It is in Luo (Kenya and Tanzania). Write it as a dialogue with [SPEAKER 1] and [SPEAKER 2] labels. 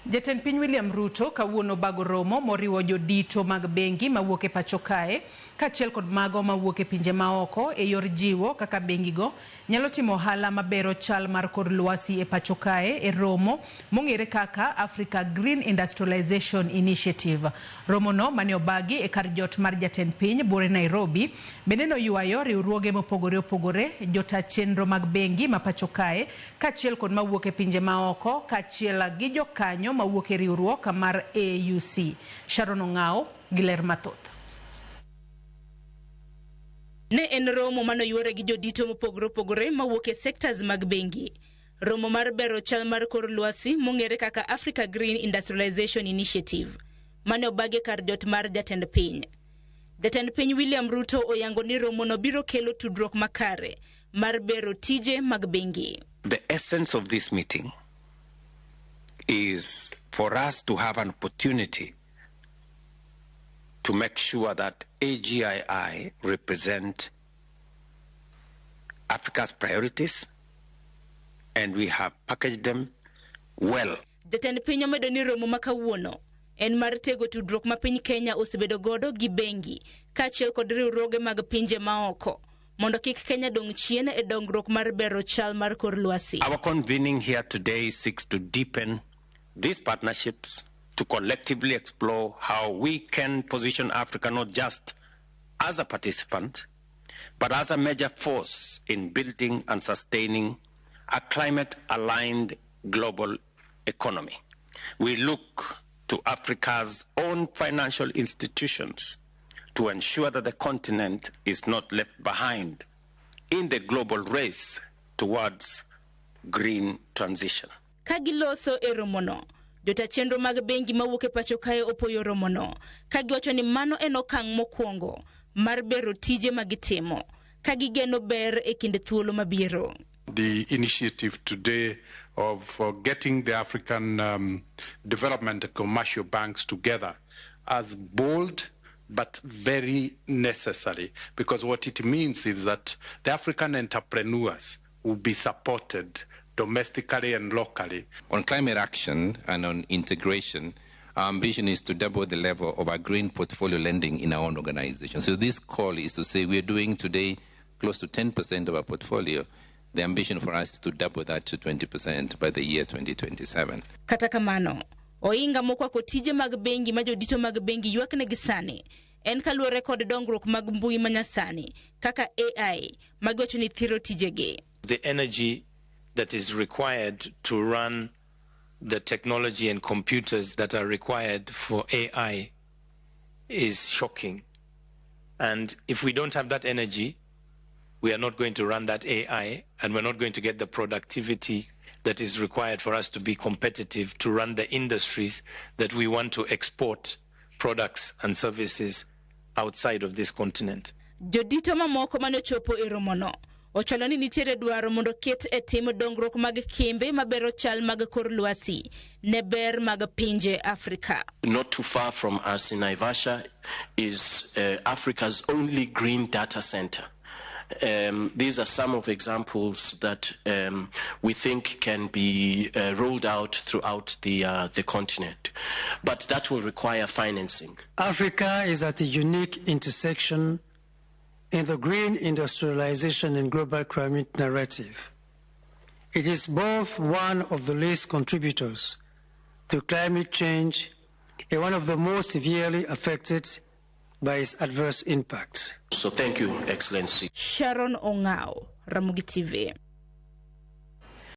[SPEAKER 1] Jatend piny William Ruto kawuono bago romo moriwo jodito mag bengi mawuok e pacho kae kaachiel kod mago mawuok e pinje maoko e yor jiwo kaka bengigo nyalo timo ohala mabero chal mar kor lwasi e pacho kae e romo mong'ere kaka Africa Green Industrialization Initiative. Romono mane obagi e kar jot mar jatend piny buore Nairobi bende noywayo riwruoge mopogore opogore, jota chenro mag bengi ma pacho kae kaachiel kod mawuok e pinje maoko kaachiel gi jokanyo mawuok e riwruok mar AUC. Sharon Ong'ao gi ler mathoth.
[SPEAKER 2] Ne en romo manoywore gi jodito mopogore opogore mawuok e sectors mag bengi. Romo mar bero chal mar kor lwasi mong'ere kaka Africa Green Industrialization Initiative mane obagi kar jot mar jatend piny. Jatend piny William Ruto oyango ni romono biro kelo tudruok makare mar bero tije mag bengi.
[SPEAKER 3] The essence of this meeting is for us to have an opportunity to make sure that AGII represent Africa's priorities and we have packaged them well.
[SPEAKER 2] Jatend piny omedo ni romo ma kawuono en mar tego tudruok ma piny Kenya osebedo godo gi bengi kaachiel kod riwruoge mag pinje maoko mondo kik Kenya dong' chien e dongruok mar bero chal mar kor lwasi.
[SPEAKER 3] Our convening here today seeks to deepen these partnerships to collectively explore how we can position Africa not just as a participant, but as a major force in building and sustaining a climate aligned global economy. We look to Africa's own financial institutions to ensure that the continent is not left behind in the global race towards green transition.
[SPEAKER 2] Ka giloso e romono, jota chenro mag bengi mawuok e pacho kae opoyo romono ka giwacho ni mano en okang' mokwongo mar bero tije ma gitimo ka gigeno ber e kind thuolo mabiro.
[SPEAKER 4] The initiative today of getting the African development and commercial banks together as bold but very necessary, because what it means is that the African entrepreneurs will be supported domestically and locally.
[SPEAKER 5] On climate action and on integration, our ambition is to double the level of our green portfolio lending in our own organization. So this call is to say we are doing today close to 10% of our portfolio. The ambition for us is to double that to 20% by the year 2027.
[SPEAKER 2] Kata kamano, ohinga mokwako tije mag bengi ma jodito mag bengi ywak negi sani en kaluwore kod dongruok mag mbui manyasani kaka AI magiwacho ni thiro tijegi.
[SPEAKER 6] The energy that is required to run the technology and computers that are required for AI is shocking. And if we don't have that energy, we are not going to run that AI, and we're not going to get the productivity that is required for us to be competitive, to run the industries that we want to export products and services outside of this continent.
[SPEAKER 2] Jodito mamoko mane ochopo e romono ochwalo ni nitiere dwaro mondo ket e tim dongruok mag kembe mabero chal mag kor lwasi ne ber mag pinje Afrika.
[SPEAKER 7] Not too far from us in Naivasha is Africa's only green data center. These are some of examples that we think can be rolled out throughout the continent. But that will require financing.
[SPEAKER 8] Africa is at a unique intersection in the green industrialization and global climate narrative. It is both one of the least contributors to climate change and one of the most severely affected by its adverse impacts.
[SPEAKER 7] So thank you, Excellency.
[SPEAKER 2] Sharon Ongao, Ramogi TV.